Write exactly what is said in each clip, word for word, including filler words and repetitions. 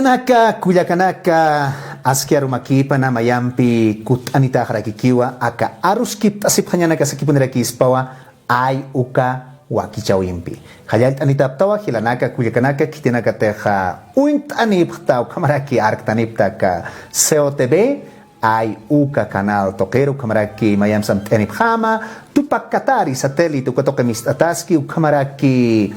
Naka, kullakanaka, aski arumakipana mayampi kutt'anitaxarakikiwa, aka aruskipt'asipxañanakasakipunirakispawa, ay uka wakichäwimpi. Jallallt'anitaptawa, jilanaka, kullakanaka, khitinakatixa uñt'anipxta, ukhamaraki arktanipxta aka C O T V, ay uka canal tuqir, ukhamaraki mayampi amt'ayanipxäma, Tupac Katari satélite, uka tuqi mist'ataski, ukhamaraki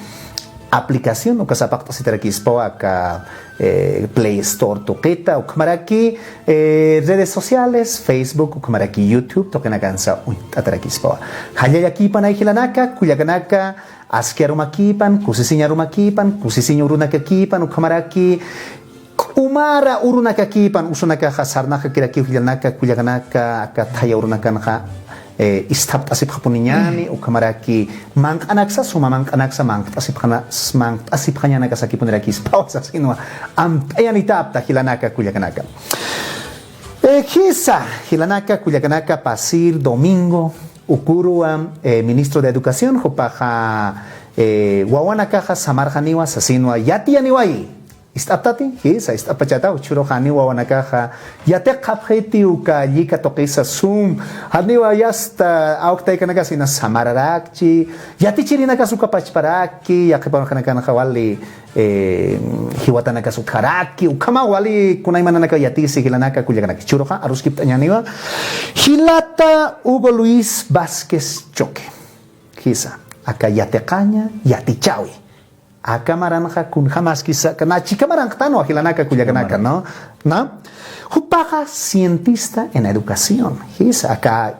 aplicación, uka sapaqt'asitarakispawa aka, eh, Play Store tuqita, ukhamaraki, eh, redes sociales, Facebook, ukhamaraki YouTube, tuqinakansa uñt'atarakispawa. Jallallakipanay jilanaka, kullakanaka, aski arumakipan, kusisiñ arumakipan, kusisiñ urunakakipan, ukhamaraki, k'umara urunakakipan, usunakaxa sarnaqakirakiw jilanaka, kullakanaka, aka thaya urunakanxa, eh, isthapt'asipxapuniñäni, ukhamaraki manq'anaksa, suma manq'anaksa, manqt'asipxana-, manqt'asipxañanakasakipunirakispawasa, sinwa amt'ayanitapta jilanaka, kullakanaka. Eh, jisa, jilanaka, kullakanaka, pasir domingo, uka uruwa, eh, ministro de Educación, jupaxa, eh, wawanakaxa samarxaniwa, sasinwa, yatiyaniwayi. Ist'aptati, jisa, ist'apachata, jichhüruxa janiw wawanakaxa yatiqapxiti uka llika tuqisa sum, janiwa yasta awk taykanakasa inas samararakchi, yatichirinakas uka pachparaki, yaqhipanxanakanxa wali, eh, jiwatanakas utjaraki, ukhama wali kunaymananaka yatisi jilanaka, kullakanaka. Jichhüruxa aruskipt'añäniwa jilata Hugo Luis Vázquez Choque. Jisa, aka yatiqaña, yatichäwi. Aka maranxa kunjamaskisa, aka nachi kamaranxtanwa jilanaka, kullakanaka, ¿no? ¿No? Jupaxa cientista en educación. Jisa, aka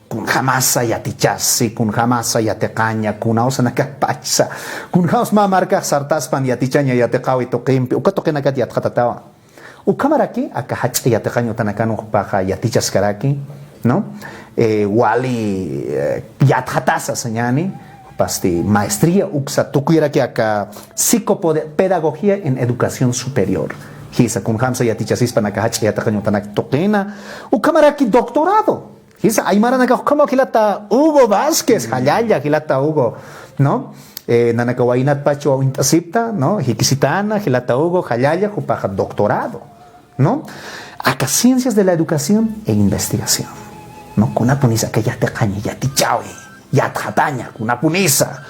kunjamasa yatichasi, kunjamasa yatiqaña, kunawsa nakapachsa, kunjaws mä markax sartaspan yatichaña yatiqäwi tuqimpi, uka tuqinakat yatxatatawa. Ukhamaraki, aka jach'a yatiqañ utanakan jupaxa yatichaskaraki, ¿no? Eh, wali, eh, yatxatasa sañäni, jupasti maestría uksa tukuyaraki aka psicopedagogía en educación superior. Jisa, kunjamsa yatichasispan aka jach'a yatiqañ utanak tuqina, ukhamaraki doctorado. Jisa, aymaranakax ukhamaw jilata Hugo Vázquez, jallalla jilata Hugo, ¿no? Eh, nanaka waynatpachaw uñt'asipta, ¿no? Jikisitana, jilata Hugo, jallalla, jupaxa doctorado, ¿no? Aka ciencias de la educación e investigación, ¿no? Kunapunisa aka yatiqaña, yatichäwi, yatxataña, kunapunisa.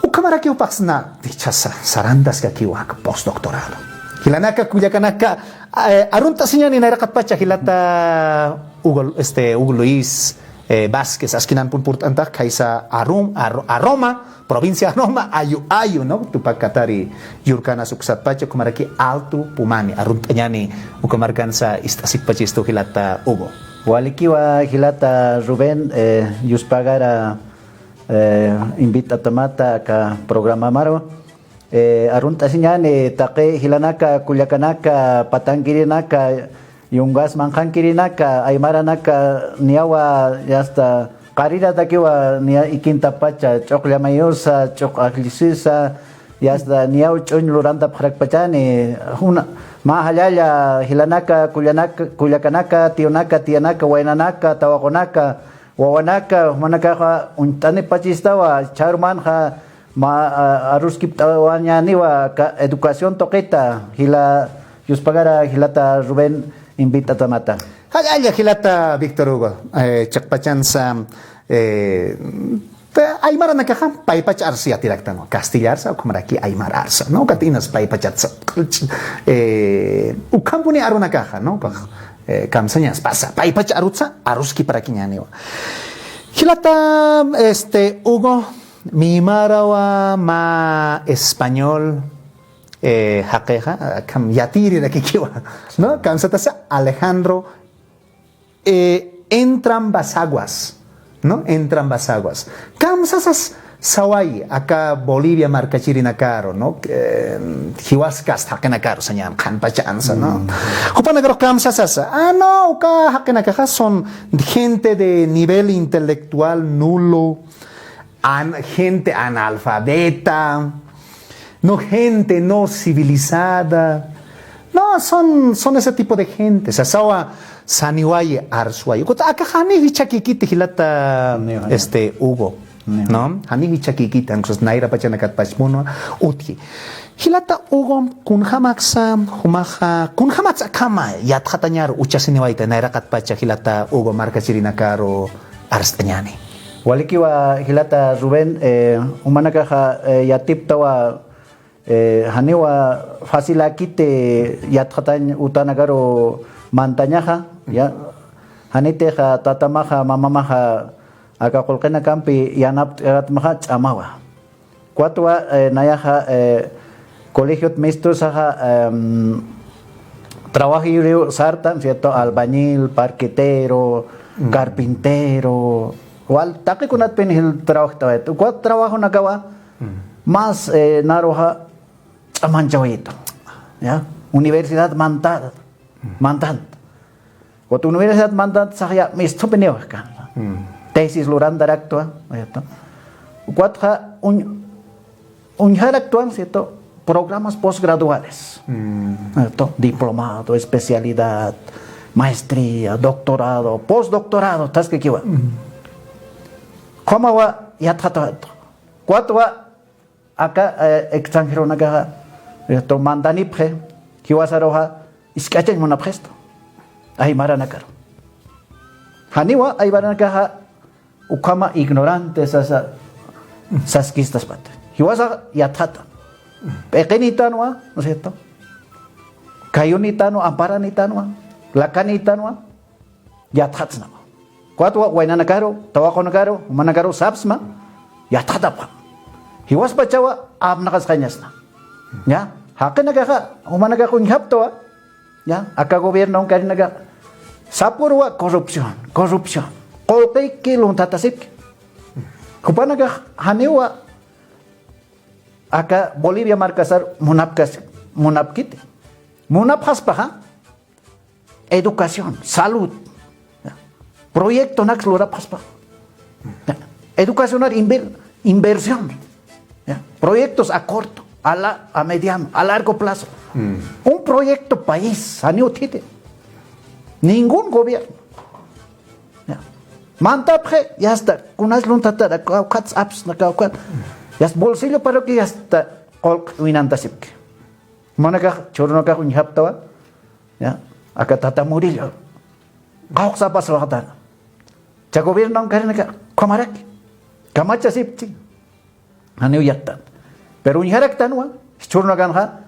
Ukhamaraki jupaxsna, dichasa, sarantaskakiwa aka postdoctorado. Jilanaka, kullakanaka, eh, arunt'asiñäni nayraqatpacha jilata Hugo, este, Hugo Luis, eh, Vázquez, askinanpun purt'antax, khaysa Arum-, Ar-, Aroma, provincia Aroma, Ayu Ayu, ¿no? Tupac Katari yurkanas uksatpacha, ukhamaraki Alto Pumani, arunt'añäni, uka markansa ist'asippachistu jilata Hugo. Walikiwa jilata Rubén, eh, yuspagara, eh, invitatamata aka programamaru. Eh, arunt'asiñäni taqi jilanaka, kullakanaka, patankirinaka, yungas manqhankirinaka, aymaranaka, niyawa, yasta, qariratakiwa, niya ikintapacha, ch'uq llamayusa, ch'uq ajllisisa, yasta, niyaw ch'uñ lurantapxarakpachani, juna, mä jallalla, jilanaka, kullanaka, kullakanaka, tiyunaka, tiyanaka, waynanaka, tawaqunaka, wawanaka, jumanakaxa, uñt'anipachistawa, chharumanxa, mä, a-, aruskipt'awañäniwa ka-, educación tuqita, jila, yuspagara jilata Rubén invitatamata. Jallalla jilata Víctor Hugo, eh, chiqpachansa, eh, te-, aymaranakaxa, paypach arsa yatiraktanwa, kastillarsa, ukhamaraki aymar arsa, ¿no? Ukat inas paypachatsa, eh, ukhampuni arunakaxa, ¿no? Ukax, eh, kamsañaspasa, paypach arutsa, aruskiparakiñäniwa. Jilata, este, Hugo, miymarawa mä español, eh, jaqixa, akham yatirirakikiwa, ¿no? Kamsatasa Alejandro, eh, Entrambasaguas, ¿no? Entrambasaguas. Kamsasas sawayi, aka Bolivia markachirinakaru, ¿no? Eh, jiwaskas jaqinakaru sañän, qhanpachansa, ¿no? Jupanakarux kamsasasa. Ah, no, uka jaqinakaxa son gente de nivel intelectual nulo, an-, gente analfabeta, no, gente no civilizada. No, son, son ese tipo de gente. Sasawa saniwayi arswayi. Ukat aka jani jichhakikiti jilata, este, Hugo. ¿No? Jani jichhakïkitan, cosas nayra pachanakat pachpun utji. Jilata Hugo, kunjamaksa, jumaxa, kunjamatsa akhama yatxatañaru uchasiniwayta nayraqat pacha jilata Hugo markachirinakaru arst'añäni. Walikiwa jilata Rubén, eh, jumanakaxa, eh, yatiptawa, eh, janiwa faciläkiti yatxatañ utanakaru mantañaxa, ya. Janitixa tatamaxa, mamamaxa, aka qullqinakampi yanapt'aratmaxa ch'amawa. Cuatwa, eh, nayaxa, eh, colegiot mistusaxa, em, trabajiriw sartan, ¿cierto? Albañil, parquetero, carpintero, wal, taqikunatpin jil trabajtawayt. Cuat trabajonakawa, más, eh, naruxa ch'amanchawayitu, ¿ya? Universidad mantat, mantant. Cuatwa universidad mantant saxya mistupiniw kan. Tesis lurantaraktwa, ¿cierto? Cuatxa uñ-, uñjaraktwan, ¿cierto? Programas posgraduales. ¿Cierto? Diplomado, especialidad, maestría, doctorado, postdoctorado, taskikiwa. Ukhamawa yatxatawaytu. Cuatwa aka, eh, extranjeronakaxa, ¿cierto? Mantanipxi, jiwasaruxa, isk'achañ munapxistu. Aymaranakaru. Janiwa, aymaranakaxa, ukhama ignorante sasa, saskistaspat. Jiwasax yatxata. P'iqinitanwa, ¿no es cierto? Kayunitanwa, amparanitanwa, lakanitanwa, yatxatsnama. Cuatwa waynanakaru, tawaqunakaru, jumanakaru sapsma, yatxatapxam. Jiwaspachawa apnaqasqañasna. Ya, jaqinakaxa, jumanakax uñjaptawa, ya, aka gobierno karinakax, sapürwa corrupción, corrupción. Qullqiki lunthatasipki. Jupanakax janiwa aka Bolivia markasar munapkas, munapkiti. Munapxaspaxa, educación, salud, ¿ya? Proyectonaks lurapxaspa. ¿Ya? Educacionar inver-, inversión, ¿ya? Proyectos a corto, a la, a mediano, a largo plazo. Un proyecto país, janiw utjiti. Ningún gobierno. ¿Ya? Mantapxi, ya está. Kunas luntatara, kawkhat apsna, kawkhat. Ya está, bolsillo para que ya está, qullq winantasipki. Jumanakax, chhurunakax uñjaptawa, ¿ya? Aka tata Murillo. Qawqsapas waxtan. Cha gobiernon karinaka, ukhamaraki. Kamachasipchi. Janiw yattan. Pero uñjaraktanwa, chhurunakanxa,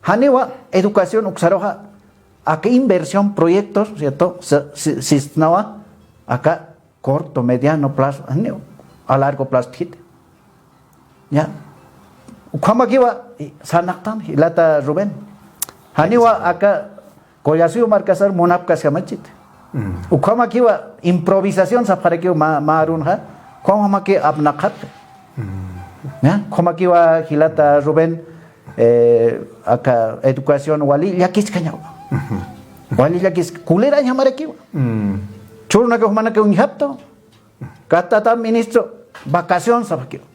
janiwa educación uksaruxa, aka inversión proyectos, ¿cierto? Si-, si-, sistnawa, aka corto, mediano plazo, janiw, a largo plazo utjiti. ¿Ya? Ukhamakiwa, sarnaqtan, jilata Rubén. Janiwa aka Collasuyo markasar munapkaskamachit. Ukhamakiwa improvisación sapxarakiw mä, mä arunxa, ukhamamaki apnaqxapxi. ¿Ya? Ukhamakiwa jilata Rubén, eh, aka educación wali llakiskañawa. Wali llakis-, kulirañamarakiwa. Chhurunaka jumanaka uñjaptaw. Aka tata ministro vacación sapxakiwa.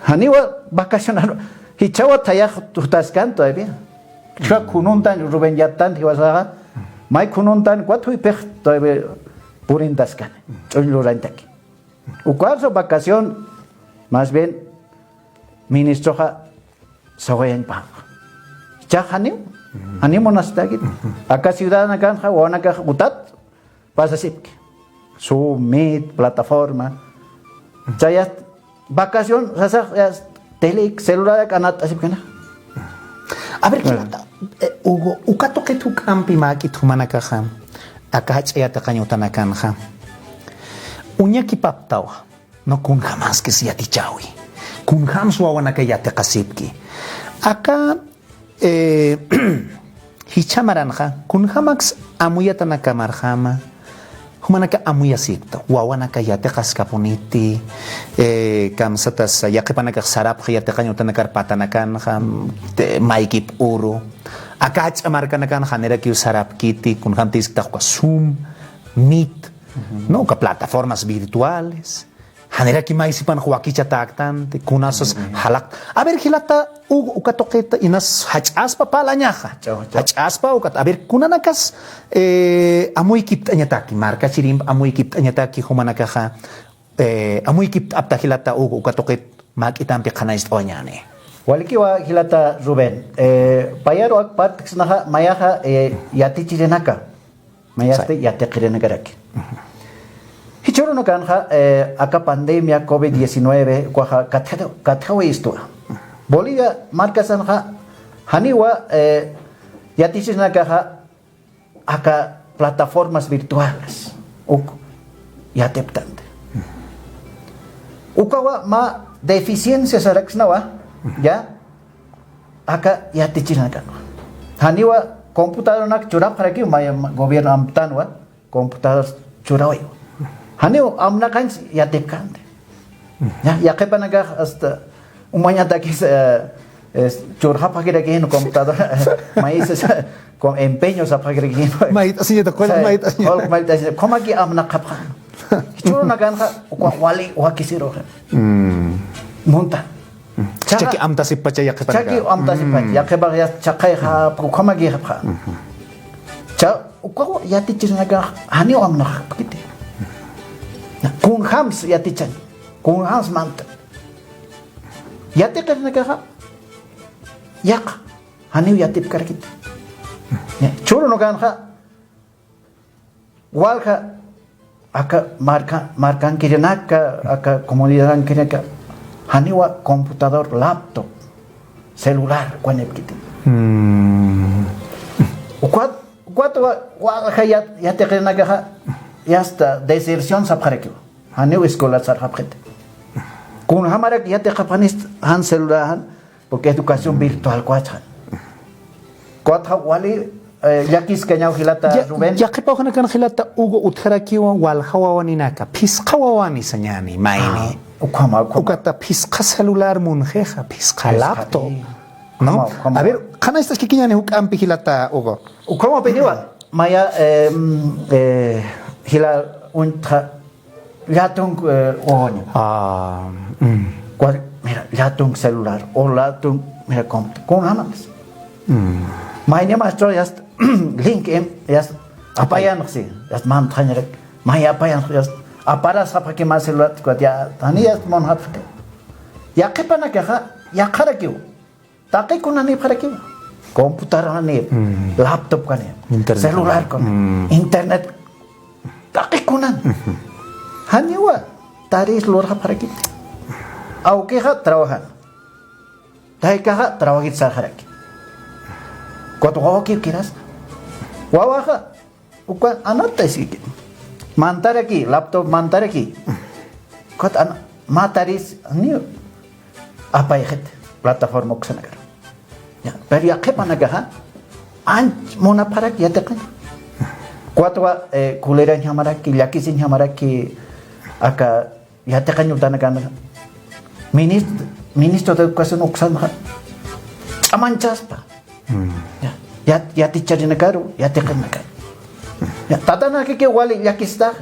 Janiwa vacacionar, jichhawa thayax jutaskan todavía. Jichha khununtan Rubén yattan jiwasaxa, may khununtan cuatro juypix todavía purintaskan. Ch'uñ lurañtaki. Ukarsa vacación, más bien, ministroxa sawayañ pä. Jichhax janiw, janiw munastakit. Aka ciudadanakanxa, wawanakax utat, pasasipki. Zoom, Meet, plataforma. Chayat vacación, sasax, ya, tele, celular, anat'asipkana. A ver, jilata, eh, Hugo, uka tuqit juk'ampi mäk'it jumanakaxa, aka jach'a yatiqañ utanakanxa. Uñakipaptawa, no kunjamaskis yatichäwi. Kunjams wawanaka yatiqasipki. Aka Eh, jichha maranxa, kunjamaks amuyatanakamarjama, jumanaka amuyasipta, wawanaka yatiqaskapuniti, eh, kamsatas yaqhipanakax sarapxi yatiqañ utanakar patanakanxa, te-, maykip uru, aka jach'a markanakanxa janirakiw sarapkiti, kunjamtïsktax uka Zoom, Meet, ¿no? Uka plataformas virtuales, janiraki maysipanx wakichatäktanti, kunasas jalaqta. A ver, jilata Hugo, uka tuqita inas jach'aspa parlañaxa. Jach'aspa ukat. A ver, kunanakas, eh, amuykipt'añataki, markachirimp amuykipt'añataki jumanakaxa. eh, amuykipt'apta jilata Hugo, uka tuqit mä k'itampi qhanañcht'awañäni. Walikiwa jilata Rubén, eh, payaru ak partkisnaxa mayaxa, eh, yatichirinaka. Mayasti yatiqirinakaraki. Jichhürunakanxa, eh, aka pandemia covid diecinueve ukaxa katjaw-, katjawayistuwa. Bolivia markasanxa janiwa, eh, yatichirinakaxa aka plataformas virtuales uk yatipktanti. Ukawa mä deficiencia saraksnawa, ya, aka yatichirinakanwa. Janiwa computadoranak churapxarakiw, maya gobierno amtanwa, computador churawayiw. Janiw amnaqañs yatipktanti. Ya, yaqhipanakax hasta umañatakis, eh, es, churxapxakirakïn computadora, mayisas, con empeño sapxakirakïn. Mayt'asiñata, qul mayt'asiñata. Qul mayt'asiñata, qumaki amnaqapxän. Jichhürunakanxa, uka wali wakisirux. Mm. Munta. Chaki amtasippacha yaqhipanaka. Chaki amtasippacha, mm, yaqhipax ya chaqayxapxi, ukhamakïxapxi. Mhm. Cha, ukawa yatichirinakax janiw amnaxapkiti. Kunjams yatichañ, kunjams manta. Yatiqirinakaxa, yaqha, janiw yatipkarakiti. Jichhürunakanxa, walja aka marka, markankirinaka, aka comunidadankirinaka, janiwa computador, laptop, celular, ukanipkiti. Mm. Ukat, ukat wa, walja yat-, yatiqirinakaxa, ya hasta deserción sapxarakiwa. Janiw escolar sarxapxiti. Kunjamarak yatiqapxanist jan celular jan, porque educación virtual kuwachxan. Kuwatxa wali, eh, llakiskañaw jilata Rubén. Yaqhipa ukhanakan jilata Hugo utjarakiwa walja wawaninaka, phisqa wawani sañäni, mayni. Ah, ukhama, ukhama. Ukata phisqa celular munxixa, phisqa laptop. ¿No? Ukhama, ukhama. A ver, qhanañcht'askikiñäni juk'ampi jilata Hugo. Ukhamapiniwa, maya, eh, mm, eh, jila uñtxa, llatunk, eh, wawaña. Ah, mm. Cual, mira, llatunk celular, o llatunk, mira, compu-, kunjamas. Mm. Mayni maestro, ya está, link, em, ya está, apayanxi, ya está, mantxañarak, may apayanxi, ya está, aparasxapxaki mä celular, cual, ya, tani, ya está, munxapxaki. Yaqhipanakaxa, yaqharakiw. Taqi kunanipxarakiwa. Computador kanip, mm, laptop kanip, internet celular kanip, mm, internet. Taqi kunan. Mhm. Janiwa taris lurxapxarakiti. Awkixa trabajan. Taykaxa trabajit sarxaraki. Cuatro wawakiw kiras. Wawaxa Uka anata iskiki. Mantaraki, laptop mantaraki. Ukat an-, mataris, ni apayxit, plataforma uksanakar. Ya, pero yaqhipanakaxa, anch munapxaraki yatiqañ. Cuatro, eh, kulirañjamaraki, llakisiñjamaraki, aka yatiqañ utanakan minist-, ministro de Educación uksanxa ch'amanchaspa. Mm. Ya, ya, yaticharinakaru, yatiqinakaru. Ya, tatanakakiw wali llakistax.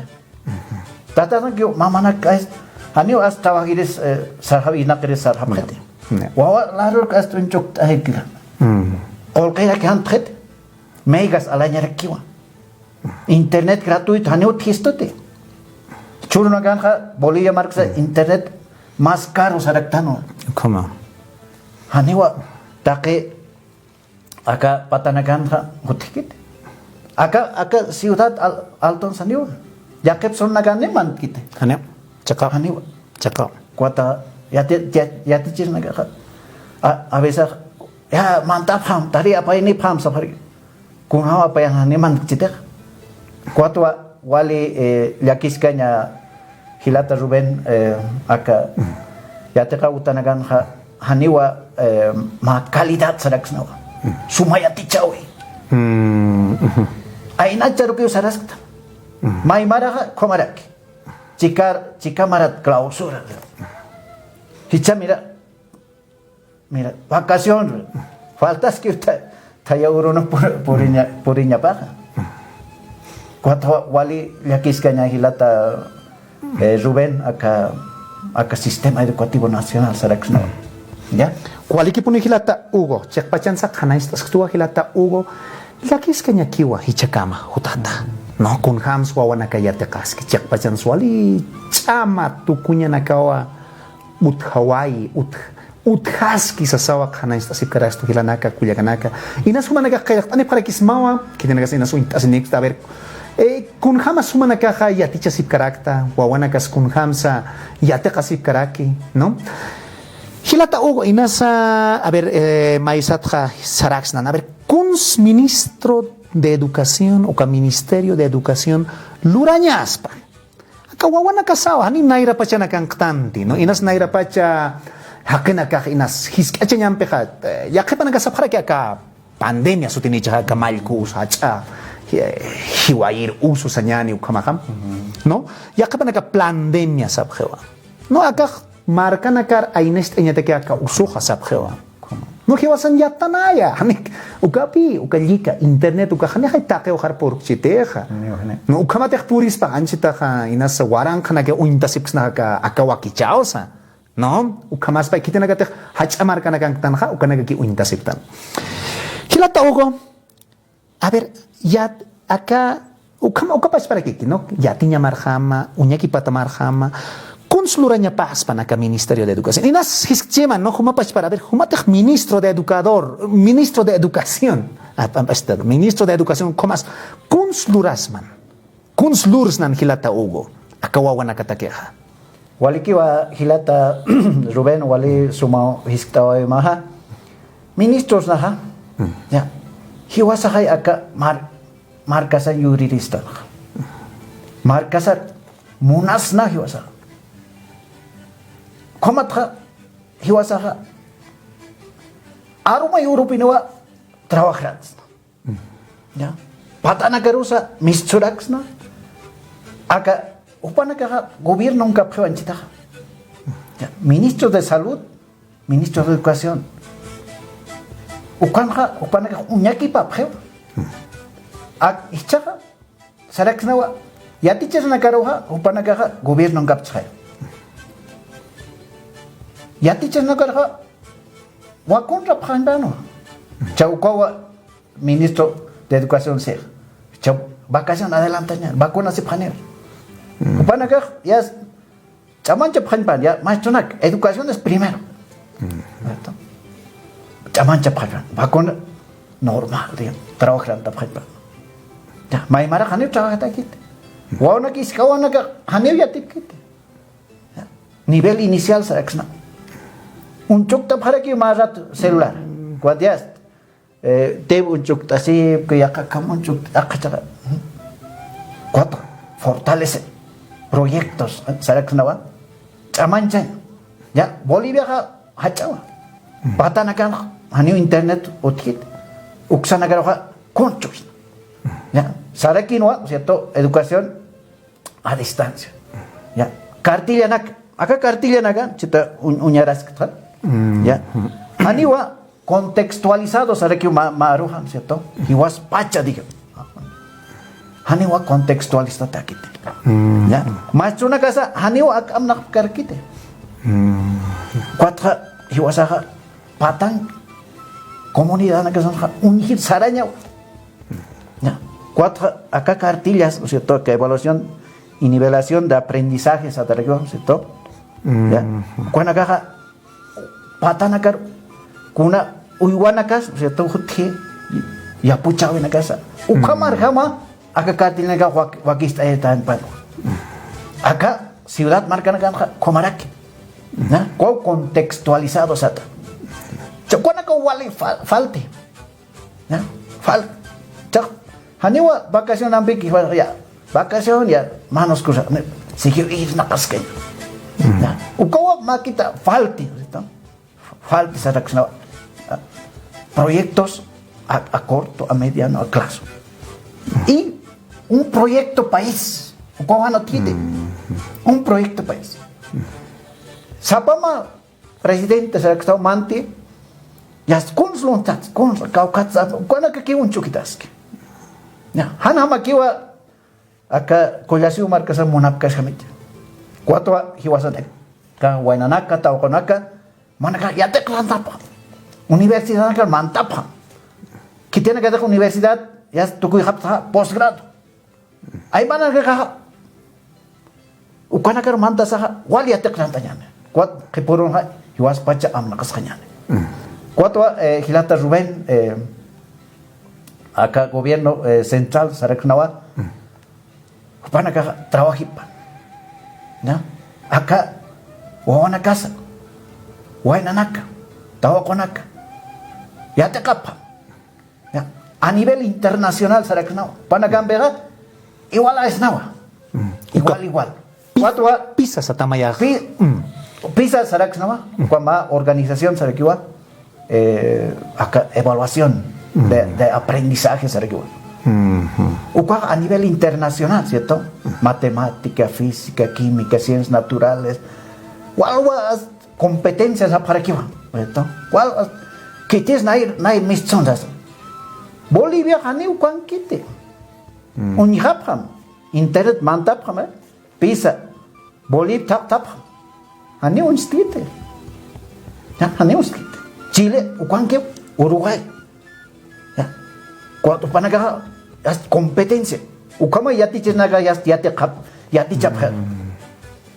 Tatanakakiw mamanak as-, janiw as trabajiris, eh, sarxaw, inaqiris sarxapxiti. Mm. Wawa larurk as t'uñchukt'axirkira. Mm. Qullqiraki jantxit, megas alañarakiwa. Internet gratuito, janiw utjistuti. Churunakankxa Bolivia marksa internet más caro saraktanwa. ¿Cómo? Janiwa taqi aka patanakanxa utjkiti. Aka, aka ciudad al-, Alton saniwa. Yaqhip zona nakan ni mantkiti. Janiw. Chiqaw. Janiwa. Chiqaw. Cuata yati-, ya-, yatichirnakaxa. A, a veces, ya, mantapxam, tari apaynipxam, sapxarki. Kunjam apayan ni mantkchitix. Cuatwa wali, eh, llakiskaña jilata Rubén, eh, aka yatiqa utanakanxa janiwa, eh, mä calidad saraksnawa. Suma yatichawi. Mm, ujú. Aynacharukiw saraskta. Mm. Maymaraxa, khumaraki. Chikar, chikamarat clausura. Jichha mira, mira, vacación. Faltaski uta, taya uruna pur-, puriña, puriñapaxa. Cuatro wali llakiskaña jilata, eh, Rubén, aka, aka sistema educativo nacional, saraksnawa. ¿Ya? Walikipuni jilata Hugo, chiqpachansa qhanañcht'asktuwa jilata Hugo, llakiskañakiwa jichhakama, jutata. No, kunjams wawanaka yatiqaski, chiqpachans wali ch'ama tukuñanakawa utjawayi, utj-, utjaski sasawa qhanañcht'asipkarastu jilanaka, kullakanaka. Inas jumanakax qillqt'anipxarakismawa, khitinakas inas uñt'asinikta, a ver, eh, kunjamas jumanakaxa yatichasipkarakta, wawanakas kunjamsa yatiqasipkaraki, ¿no? Jilata Hugo, inasa, a ver, eh, maysatxa saraksnan, a ver, kuns ministro de Educación, uka Ministerio de Educación lurañaspa. Aka wawanakasawa, jani nayrapachanakanqtanti, ¿no? Inas nayrapacha jaqinakax, inas jisk'achañampixa, eh, yaqhipanakasapxaraki aka pandemia sutinichaxa, aka mallku usu, jach'a, ji-, jiwayir usu sañani ukhamaxa, ¿no? Yaqhipanaka plandemia sapxiwa. No, akax markanakar aynacht'añataki aka usuxa sapxiwa. No, jiwasan yatanaya, jani, ukapi, uka llika, internet, uka janixay taqiw jar purkchitixa. No, ukhamatix purispa, anchitaxa, inas waranqanaki uñtasipksnaxa aka, aka wakichawsa. No, ukhamaspa, khitinakatix jach'a markanakanktanxa, ukanakaki uñtasipktan. Jilata Hugo, a ver, yat, aka, ukhama, uka pachparakiki, ¿no? Yatiñamarjama, uñakipatamarjama, kuns lurañapaspan aka Ministerio de Educación. Inas jiskchiman, ¿no? Juma pachpara, a ver, jumatix ministro de educador, ministro de educación. Ah, ah, este, ministro de educación, ¿kumas? Kuns lurasman. Kuns lursnan jilata Hugo, aka wawanakatakixa. Walikiwa jilata Rubén, wali suma jiskt'awawimaxa. Ministrosnaxa, ya, jiwasaxay aka mar-, markasañ yuriristanxa. Markasar munasna jiwasaxa. Ukhamatxa jiwasaxa arumay urupiniwa trabajaraksna. Ya. Patanakarusa mistsuraksna. Aka, jupanakaxa gobiernonkapxiw anchitaxa. Ya. Ministro de Salud, Ministro de Educación. Ukanxa, jupanakax uñakipapxiw. Ak, jichhaxa, saraksnawa, yatichirnakaruxa, jupanakaxa gobiernonkapchixay. Yatichirnakaruxa, wakunrapxañpanu. Chawkawa, Ministro de Educación six. Cha vacación adelantaña, vacuna sipxaniw. Jupanakax, ya, ch'amanchapxañpan, ya, maestronak, educación es primero. ¿Cierto? Ch'amanchapxañpan, vacuna normal, digamos, trabajarantapxañpan. Ya, maymarax janiw trabajatakiti. Wawanaki iskawanaka janiw yatipkiti. Ya, nivel inicial saraksna. Uñchuktapxaraki mä rato celular. Cuando ya Eh, te uñchukt'asipki, yaqakham uñchukt'aqachaqa. Cuatro, fortalece proyectos, eh, saraksnawa. Ch'amanchañ. Ya, Boliviaxa jach'awa. Patanakan, janiw internet utjkit. Uksanakaruxa, kunchuksna. Ya, sarakinwa, ¿cierto? Educación a distancia. Ya. Cartillanak, aka cartillanaka, chita uñ-, uñaraskta. Ya. Janiwa contextualizado sarakiw ma-, maruxan, ¿cierto? Jiwaspacha, diga. Janiwa contextualizatakiti. Ya. Maestronakasa, janiwa ak'amnaqkarkiti. Cuatro, jiwasaxa, patan comunidadnakasanxa uñjir sarañawa. Ya. Cuatro, aka cartillas, ¿no es cierto? Que evaluación y nivelación de aprendizaje satarakiwa, ¿no es cierto? Ya. Ukanakaxa patanakar kuna uywanakas, ¿no es cierto? Jutji yapuchawinakasa. Ukhamarjama aka cartillanaka wak-, wakist'ayatañpan. Aka ciudad markanakanxa ukhamaraki. ¿Ya? Cuau contextualizado sata. Cha ukanaka wali fal-, falti. ¿Ya? Fal-, cha, janiwa vacación ampiki, ya, vacación, ya, manos cruzadas, ne, siguió ir na pasqueño. ¿Ya? Ukawa makita falti, ¿no? Falti saraksnawa, ah, proyectos a, a corto, a mediano, a plazo. Y un proyecto país, ukawa no tiene. Un proyecto país. Sapama presidente sarakstaw manti, ya, kuns luntat, kuns kawkats, ukanakakiw uñchukitaski. Ya, janjamakiwa aka Collasuyu markasan munapkaskamiti. Cuatro jiwasan, aka waynanaka, tawqunaka, manaka yatiqtantapxa. Universidadnaka mantapxa. Khitinakatix universidad, ya, tukuyxapxta posgrado. Aymanakaxa, ukanakar mantasaxa, wal yatiqantañäni. Ukat qhipürunxa, jiwaspacha amnaqasxañäni. Ukatwa, eh, jilata Rubén, eh, aka gobierno, eh, central, saraksnawa, jupanakaxa trabajipan. ¿Ya? Aka wawanakasa, waynanaka, tawaqunaka, yatiqapxam. ¿Ya? A nivel internacional saraksnawa. Panakampixa igual aysnawa. Igual, igual. Pi-, ukat wa pisa satamayax. Pi-, pisa saraksnawa. Ukat mä organización sarakiwa, eh, aka evaluación de, de aprendizaje sarakiwa. Ukat a nivel internacional, ¿cierto? Matemática, física, química, ciencias naturales. Walwa competencia sapxarakiwa, ¿cierto? Wal, khitis nay, nay mistsuntas. Bolivia janiw ukankiti. Uñjapxam, internet mantapxam, ¿eh? Pisa, Bolivia thaqtapxam. Janiw uñskiti. Ya, janiw uñskiti. Chile, ukankiw, Uruguay. Ya. Ukat jupanakaxa, yast competencia. Ukhama yatichirinaka yast yatiqap, yatichapxi.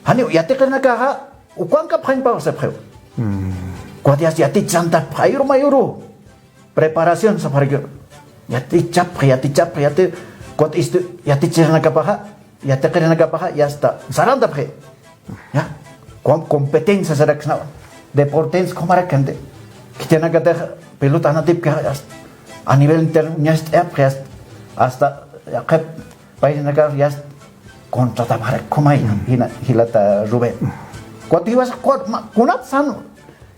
Janiw yatiqirinakaxa, ukankapxañpaw sapxiw. Ukat yast yatichantapxi, ayuru mayuru. Preparación sapxarakiw. Yatichapxi, yatichapxi, yati-, ukat istu-, yatichirinakapaxa, yatiqirinakapaxa, yasta, sarantapxi. Ya, com-, competencia saraksnawa. Deportens khumarakkanti. Khitinakatix pelota janatipki hasta a nivel interno ñast'ayapxi hasta, hasta yaqhip paysinakar yast contratapxarak khumay jina, jilata Rubén. Cuando jiwasa, cua-, ma-, kunat san,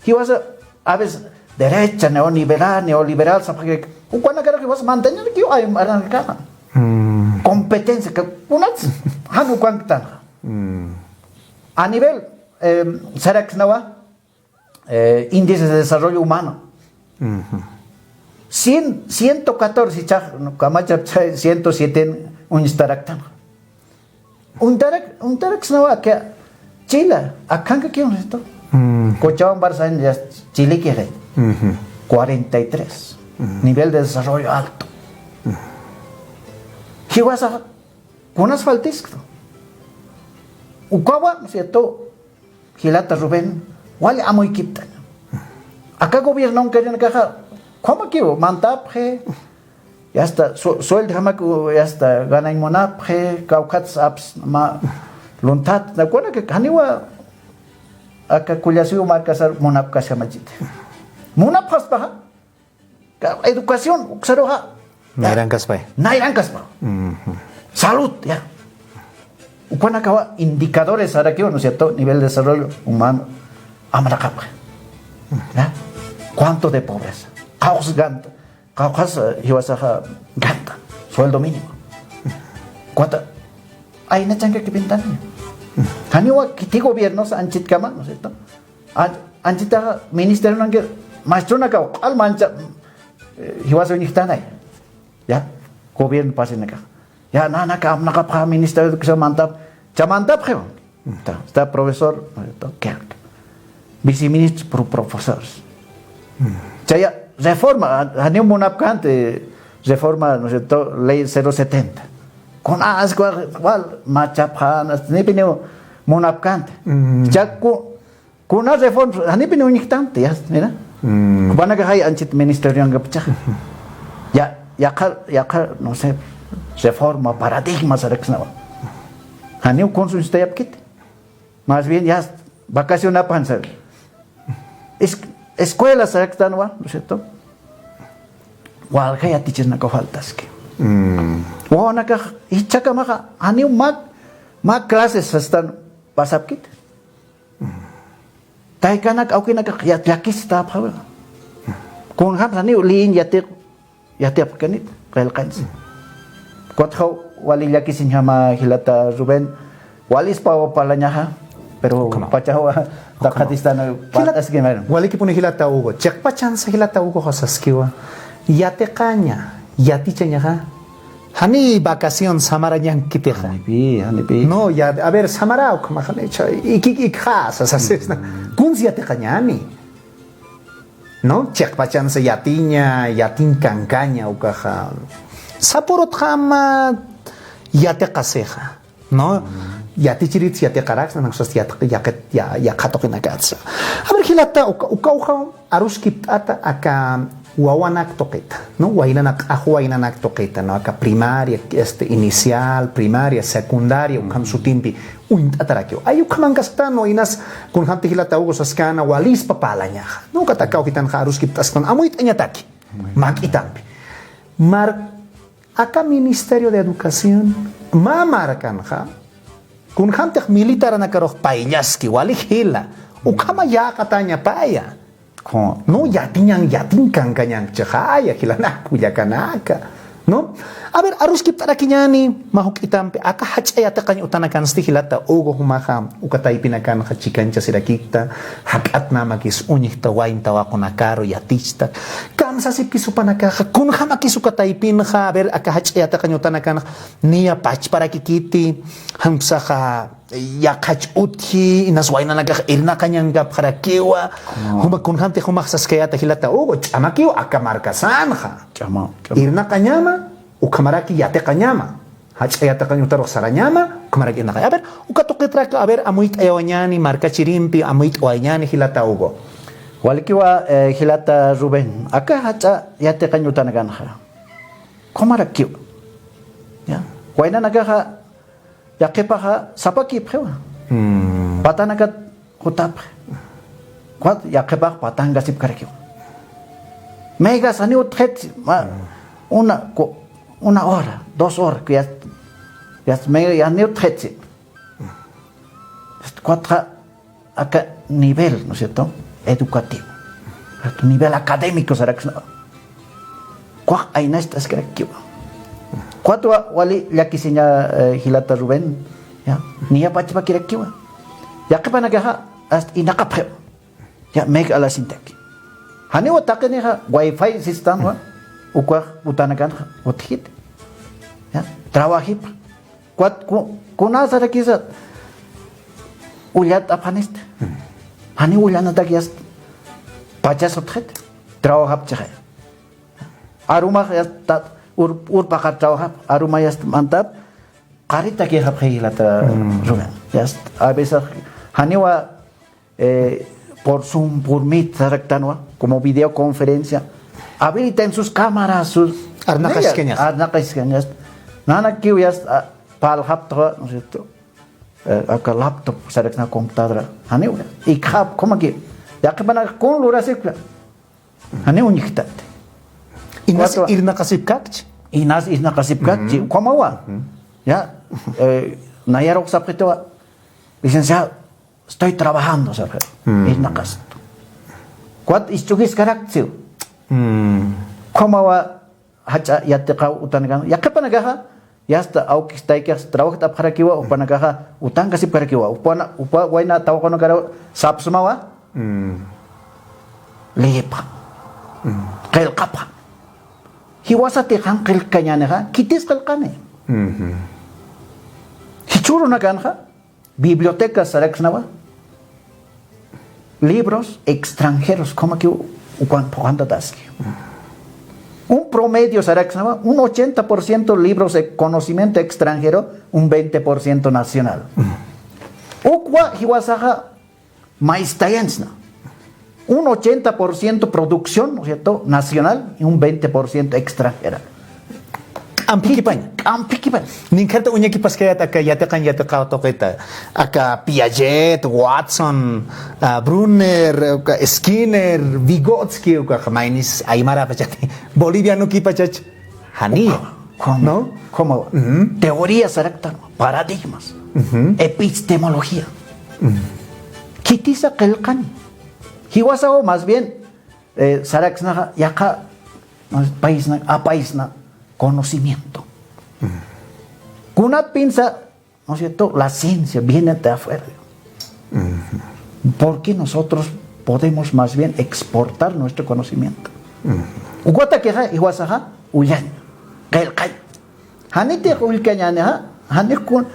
jiwasa a veces derecha, neoliberal, neoliberal, sapxi, ukanakar jiwasa mantañarakiw ay, aranakama. Competencia, ka, kunat, jan ukanktan. A nivel, eh, saraksnawa, eh, índice de desarrollo humano. Cien, ciento catorce, chaj, no, kamacha, ciento siete uñstaraktan. Untarak, untaraksnawa, que Chile, akanka que un resto. Cochabamba, ya Chile que rey. Cuarenta y tres. Nivel de desarrollo alto. Jiwasa, kunas faltiskto. Ukawa, ¿cierto? Jilata Rubén, wali amuykiptaña. Aka gobierno karinakaxa, ¿cómo que mantapxi? Yasta, su-, sueldo jamak, yasta, ganañ munapxi, kawkhat saps, ma, luntat, na, kuna que janiwa, aka kullasiw markasar munapkaskamachiti. Munapxaspaxa, Ka-, educación, uksaruxa. Nayrankaspay. Nayrankaspay. Salud, ya. Ukanakawa indicadores sarakiwa, ¿no es cierto? Nivel de desarrollo humano. Amraqapxa. ¿Ya? ¿Cuánto de pobreza? Qawqhas ganta. Qawqhas, eh, jiwasaxa ganta. Sueldo mínimo. Cuánto. Ayna chanka kipintani. Janiwa kiti gobiernos anchitkama, ¿no es cierto? An-, anchitaxa ministerionanki maestronakaw q'al mancha, eh, jiwasa uñjtanay. Ya, gobierno pasinakax. Ya, nanaka amnaqapxa Ministerio de Educación mantap, cha mantapxiw. Ta, está profesor, ta, ¿qué? Viceministros, pro-, profesores. Chaya, reforma, a-, janiw munapkänti, reforma, ¿no es cierto? Ley cero setenta. Con, ah, es cual, cual, machapxan, ni piniw munapkänti. Chaku, Kuna reforma, janiw piniw uñjktanti, ya, mira. Jupanakaxay anchit ministerionkapachaxa. Ya, yaqha, yaqha, no sé, reforma, paradigma saraksnawa. Janiw kunsa uñstayapkiti. Más bien, ya, vacacionapan sar. Es-, escuela saraktanwa, ¿no es cierto? Walja yatichirnakaw faltaski. Wawanakax, jichhakamaxa, janiw mä, mä clases sastan pasapkiti. Taykanak, awkinakax ya-, llakistäpxawi. Kunjams janiw liyin yatiq, yatiyapxkanit, qillqansi. Kutxa wali llakisiñjama jilata Rubén, walispaw parlañaxa, pero pachawa taqatistan. Jilat-, walikipuni jilata Hugo, chiqpachansa jilata Hugoxa saskiwa, yatiqaña, yatichañaxa, Jani vacación samarañankitixa. Janipi, janipi. No, ya, a ver, samara ukhama jani, chay, ikik ikxasa, sasisna. Kunsa yatiqañäni. No, chiqpachansa yatiña, yatinkankaña ukaxa. Sapürutxa ama, yatiqasixa, ¿no? Yatichiritsa yatiqaraksna, naksas yatiq-, yaqit-, ya-, yaqha tuqinakatsa. A ver, jilata, uka, uka, uka aruskipt'ata aka wawanak tuqita, ¿no? Waynanak, q'ax waynanak tuqita, ¿no? Aka primaria, este, inicial, primaria, secundaria, ukham sutimpi uñt'atarakiw. Ay, ukhamankasktan, ¿no? Inas, kunjamti jilata Hugo saskana, walispa parlañaxa, ¿no? Ukat aka awkitanxa aruskipt'asktan, amuyt'añataki, mak'itampi. Mar-, aka Ministerio de Educación mä markanxa, kunjamtix militarakarux payllaski, wali jila, ukhama yäqatañapaya. Khu- No, yatiñan, yatinkankañankchixaya, jilanak kullakanaka, ¿no? A ver, aruskipt'arakiñäni mä juk'itampi, aka jach'a yatiqañ utanakansti jilata Hugo, jumaxa uka taypinakanxa chikanchasirakikta, jak'atnämakis uñjta wayn tawaqunakaru yatichta. Kamsasipkis jupanakaxa, kunjamakis uka taypinxa, a ver, aka jach'a yatiqañ utanakanxa, niya pachparakikiti, janksaxa yaqhach utji, inas waynanakax irnaqañankapxarakiwa, juma kunjamti jumax saskayäta jilata Hugo, ch'amakiw aka markasanxa. Ch'ama, ch'ama. Irnaqañama, ukhamaraki yatiqañama. Jach'a yatiqañ utarux sarañama, ukhamaraki irnaqañ. A ver, uka tuqitrak, a ver, amuyt'ayawañäni markachirimpi, amuyt'awayañäni jilata Hugo. Walikiwa, eh, jilata Rubén, aka jach'a yatiqañ utanakanxa, khumarakiw. Ya, waynanakaxa, yaqhipaxa sapakipxiwa. Mm. Patanakat jutapxi. Ukat yaqhipax patankasipkarakiwa. Megas janiw utjitsi, ma-, una, ku-, una hora, dos horas, que ya, ya me-, janiw utjitsi. Ukatxa aka nivel, ¿no es cierto? Educativo. Nivel académico saraksna. Ukax aynacht'askarakiwa. Ukatwa wali llakisiña, eh, jilata Rubén, ya, niya pachpakirakiwa. Yaqhipanakaxa hasta irnaqapxiwa. Ya, meg alasintaki. Janiwa taqinixa wifi sistanwa, ukax utanakanxa utjiti. Ya, trabajipa. Ukat ku-, kuna sarakisa ullat'apxanista. Janiw ullanatak yast pachas utjit. Trabajapchixa. Arumax yast tat ur-, urpaqar trabajap, aruma yast mantap, qaritakixapxi jilata Rubén. Yast, a veces, janiwa, eh, por Zoom, por Meet saraktanwa, como videoconferencia. Habiliten sus cámaras, sus Arnaqaskañas. Arnaqaskañas. Nanakiw yast, ah, parljaptxa, ¿no es cierto? Eh, aka laptop saraksna computadora. Janiw, ikxap, ¿cómo que? Yaqhipanakax kun lurasipkta. Janiw uñjktat. Inas irnaqasipkakchi. Inas irnaqasipkakchi, ¿cómo va? Ya, eh, nayarux sapxitiwa, licenciado, estoy trabajando, sapxi. Irnaqastu. Ukat isch'ukiskarakchi. ¿Cómo va? Jach'a yatiqaw utanakan. Yaqhipanakaxa, yasta awkis taykix trabajt'apxarakiwa, jupanakaxa utankasipkarakiwa. Jupana, jupa wayna tawaqunakaraw sapsmawa. Liyipxa. Qillqapxa. Jiwasatix jan qillqkañänixa, khitis qillqani. Jichhürunakanxa, bibliotecas saraksnawa, libros extranjeros, ¿cómo que? Ukan phuqantataski. Un promedio saraksnawa, un ochenta por ciento libros de conocimiento extranjero, un veinte por ciento nacional. Ukwa jiwasaxa maystayañsna. Un ochenta por ciento producción, ¿no es cierto?, nacional y un veinte por ciento extranjera. K'ampikipañ. K'ampikipañ. Ninkhata uñakipaskayät aka yatiqañ yatiqaw tuqita. Aka Piaget, Watson, ah, Brunner, aka Skinner, Vygotsky, aka maynis aymara pachati. Boliviano kipachach. Janiya. ¿Cómo? ¿No? ¿Cómo? Teoría saraktan, paradigmas, epistemología. Khitisa qillqani. Jiwasaw más bien, eh, saraksnaxa, yaqha, mas paysna, apaysna, conocimiento. Kunapinsa, ¿no es cierto? La ciencia viene de afuera. ¿Por qué nosotros podemos más bien exportar nuestro conocimiento? Ukatakixa, jiwasaxa, ullañ, qillqañ. Janitix ullkañänixa, janix kun,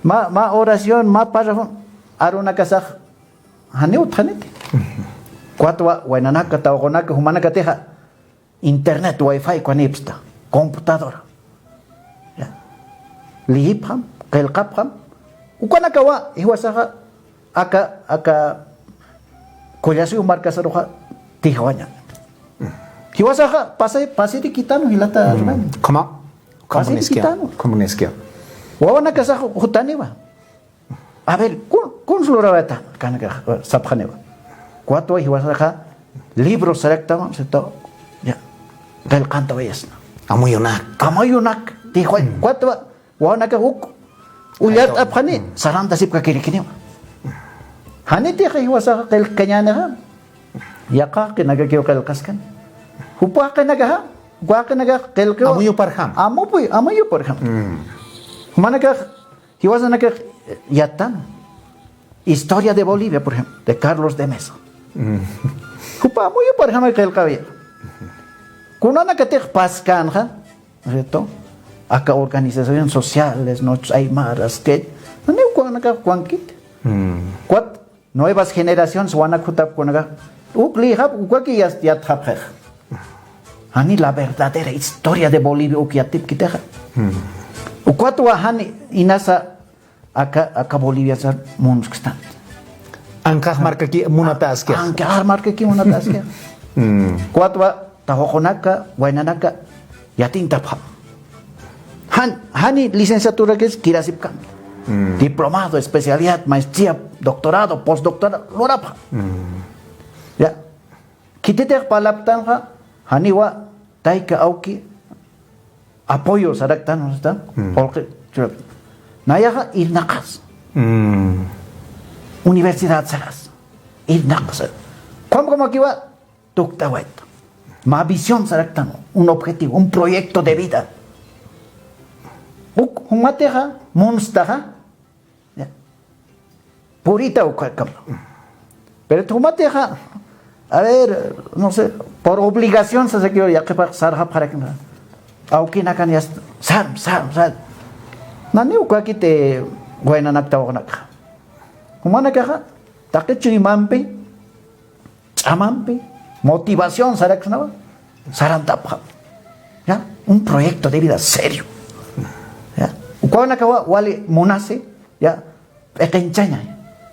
mä, mä oración, mä párrafo, arunakasax, janiw utjaniti. Ukatwa, waynanaka, tawaqunaka, jumanakatixa, internet, wifi, ukanipsta, computadora. Ya. liyipxam, qillqapxam, ukanakawa jiwasaxa aka, aka Collasuyo markasaruxa tijawaña. Jiwasaxa pasi, pasiri kitanu jilata Rubén. ¿Cómo? ¿Cómo Pasiri kitanu. ¿Cómo? Wawanakasax jutaniwa. A ver, kun, kun lurawayta, kanaka, sapxaniwa. Ukat jiwasaxa libro saraktawa, ¿cierto? Ya. Qillqantawayasna. Amuyunak. Amuyunak, tijawañ. Ukat wawanakax uk ullart'apxani, sarantasipkakirikiniwa. Janitixa jiwasaxa qillqkañänixa, yaqha jaqinakakiw qillqaskan. Jupa jaqinakaxa, jupa jaqinakax qillqiwa. Amuyuparjam. Amupuy, amuyuparjam. Jumanakax, jiwasanakax yattan. Historia de Bolivia, por ejemplo, de Carlos de Mesa. Jupa amuyuparjamay qillqawi. Kunanakatix paskänxa, ¿cierto? Aka organizaciones sociales, ¿no? Aymaras, que, ¿no? Ukanakax jupankit. Ukat nuevas generaciones, wanak jutapxi ukanakax. Uk liyxapxi, ukaki yast-, yatxapxix. Jani la verdadera historia de Bolivia uk yatipkitixa. Ukatwa jani inasa aka, aka Boliviasa munsktan. Anqax markaki munataskix. Anqax markaki munataskix. Ukatwa tawaqunaka, waynanaka, yatintapxam. Jan, jani licenciaturakis kirasipkam. Diplomado, especialidad, maestría, doctorado, postdoctorado, lurapxam. Ya. Khititix parlaptanxa, janiwa tayka awki apoyo saraktan, ¿no está? Qullqi churap. Nayaxa irnaqas. Universidad saras. Irnaqas. Ukhamakiwa tuktawayta. Mä visión saraktan, un objetivo, un proyecto de vida. Uk, jumatixa, munstaxa, Ya. Purita ukhakam. Pero jumatixa, a ver, no sé, por obligación sasakiw yaqhipax sarxapxarakna. Awkinakan yast-, sarm, sarm, sarm. Nani ukakiti waynanak tawaqunakxa. Jumanakaxa, taqi chuymampi, ch'amampi, motivación saraksnawa, sarantapxam. Ya, un proyecto de vida serio. Ya, ukawanakawa wali munasi, ya, p'iqinchaña,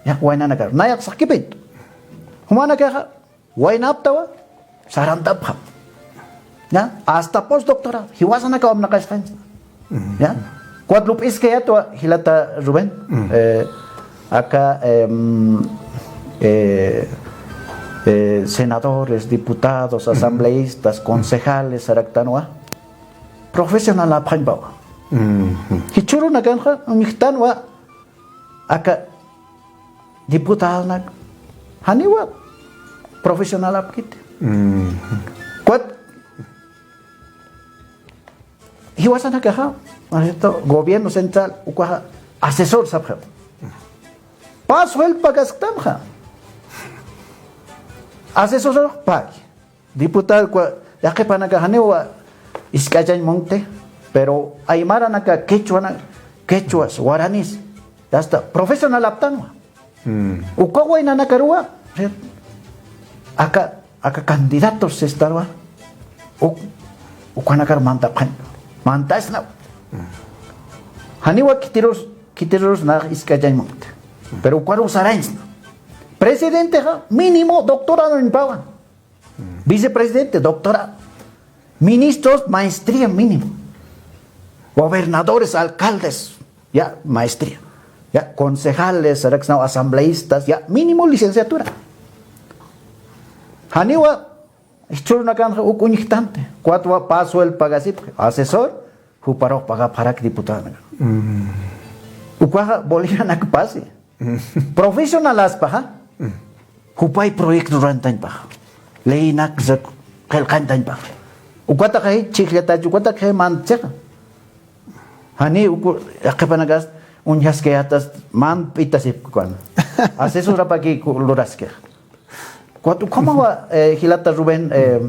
ya, waynanakar. Nayax saqkipin. Jumanakaxa, waynaptawa, sarantapxam. Ya, hasta postdoctorado, jiwasanakaw apnaqasqañsa. Ya. Ukat lup'iskayätwa jilata Rubén. Eh, aka, em, eh, eh, senadores, diputados, asambleístas, concejales, saraktanwa. Profesional apxañpawa. Jichhürunakanxa, uñjtanwa, aka diputadonak, janiwa profesional apkiti. Ukat, jiwasanakaxa, ¿no es cierto? Gobierno central, ukaxa asesor sapxi. Pä sueldo pagasktanxa. Asesor pagi. Diputado, uka, yaqhipanakax janiwa isk'achañ munkti, pero aymaranaka, quechuana, quechuas, guaranis, hasta profesional aptanwa. Uka waynanakaruwa, aka, aka candidatos sistarwa, uk, ukanakar mantapxañ, mantasnaw. Janiwa khitirus, khitirus nax isk'achañ munkti. Pero ukaru sarañsna. Presidentexa mínimo doctorado uñpawa. Vicepresidente, doctorado. Ministros, maestría mínimo. Gobernadores, alcaldes, ya, maestría. Ya, concejales, saraksnaw asambleístas, ya, mínimo licenciatura. Janiwa, jichhürunakanxa uk uñjktanti. Ukatwa pä sueldo pagasipxi. Asesor, juparux pagapxarak diputado. Ukaxa Bolivianak pasi. Profesional aspaxa. Jupay proyecto rurantañpaxa. Leynak qillqantañpaxa. Ukataxa jich chhijllatachi, ukataxa mantchixa. Jani uku, yaqhipanakas uñjaskayätas man p'itasipkuna. Asesorapaki luraskixa. Ukat ukhamawa, eh, jilata Rubén, eh,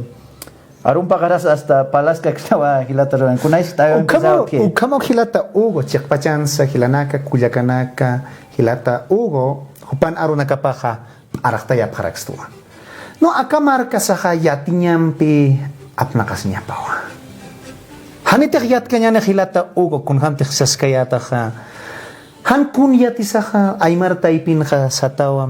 arun paqaras hasta parlaskaksnawa jilata Rubén. Kunaysi taywan Ukhamaw, empezaw ki. Ukhamaw jilata Hugo, chiqpachansa, jilanaka, kullakanaka, jilata Hugo, jupan arunakapaxa p'arxtayapxarakstwa. No, aka markasaxa yatiñampi apnaqasiñapawa. Janitix yatkañäni jilata Hugo, kunjamtix saskayätaxa. Jan kun yatisaxa, aymar taypinxa satawa.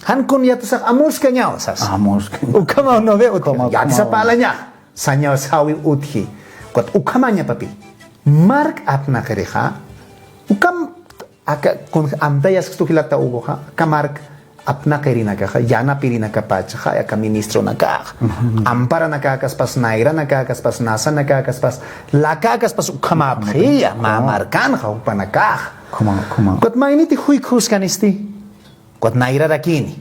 Jan kun yatisaxa, amuskañaw sas. Amuskañaw. Ukhamaw no ve, ukhamaw. Yatisa parlañax, sañaw sawi utji. Ukat ukhamaña papi. Mark apnaqirixa, ukham aka kun amtayaskistu jilata Hugoxa, aka mark apnaqirinakaxa, yanapirinakapachaxa, aka ministronakaxa. Amparanakakaspas, nayranakakaspas, nasanakakaspas, lakakaspas, ukhamapxiya, mä markanxa, jupanakaxa. Ukat mayniti juykhuskanisti, ukat nayrarakini.